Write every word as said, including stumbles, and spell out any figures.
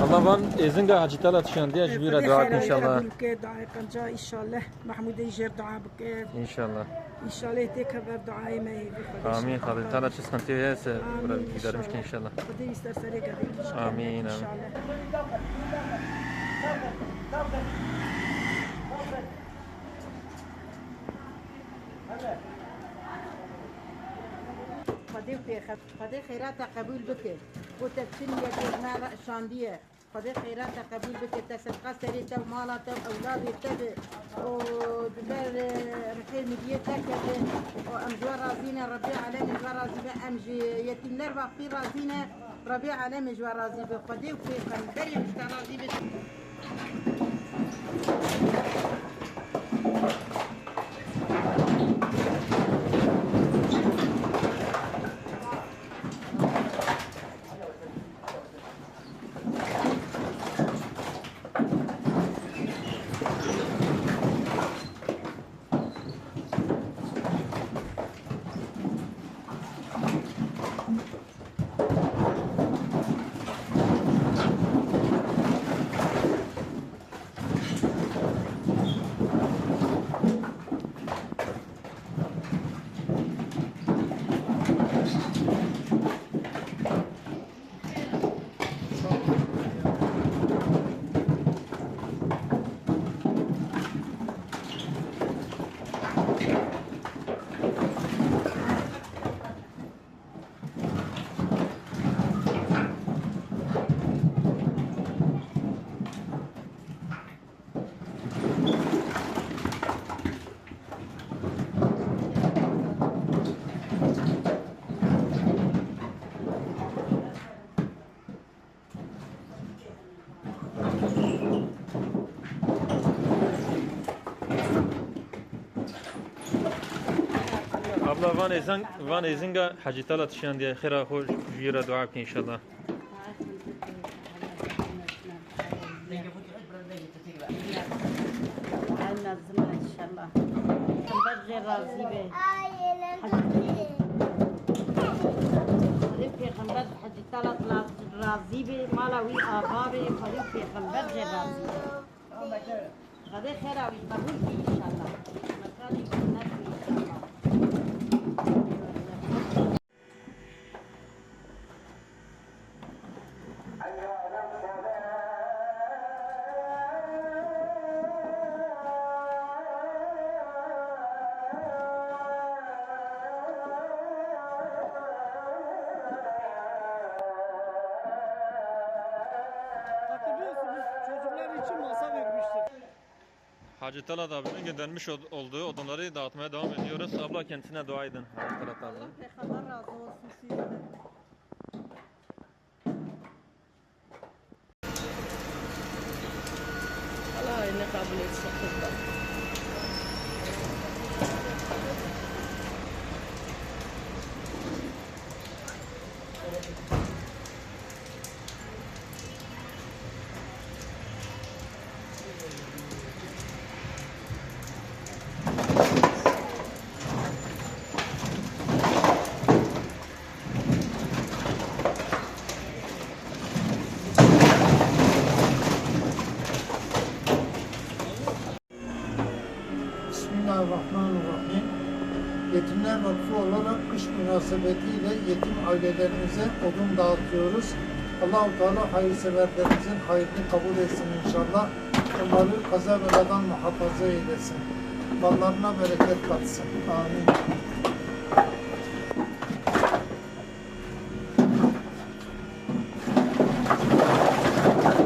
Allah van êzinga Hecî Talat şandiye ji vî re dua bike înşallah. Qebûl ke duayê qenca înşallah. Mahmûdê jêr dua bike. Înşallah. Înşallah têke ber duayê me hêvî Xwedê. Amîn. Xwedê Teala çi sıkıntı heye se gidermiş ki înşallah. Xwedê wî ser serê gavê kişkê. Amîn, amîn. Înşallah. Xwedê pêxe-, Xwedê xêra te qebûl bike. Ku te çi niyetê me re şandiye. Xwedê xêra te qebûl bike, te sedqa serê te û mala te û ewladê te be û di ber, e, rihê miriyê te keve û em ji we razî ne, Rebbê Alemê ji we razî be, em ji yetîmler vaqfî razî ne, Rebbê Alemê ji we razî be, Xwedê û pêxemberê ji te razî be. Abla, van êzing-, van êzinga Hecî Talat şandiye, xêra xwe ji wî re dua bike înşallah. Ay, mezin e, înşallah. Pêxember jê razî be. Hecî. Xwedê pêxember Hecî Talat razî be, mala wî ava be, Xwedê pêxember jê razî be. Xwedê xêra wî qebûl kî înşallah. Mekanê cennet wî înşallah. Hatırlıyorsunuz, çocuklar için masa vermiştik. Hacı Talat abinin göndermiş ol-, olduğu odunları dağıtmaya devam ediyoruz. Abla, kendisine dua edin Hacı Talat abi. Allah peygamber razı olsun sizden. Allah hayrına kabul etsin kurban. Bismillahirrahmanirrahim. Yetimler Vakfı olarak kış münasebetiyle yetim ailelerimize odun dağıtıyoruz. Allahu Teala hayırseverlerimizin hayrını kabul etsin inşallah. Onları kaza beladan muhafaza eylesin. Mallarına bereket katsın. Amin.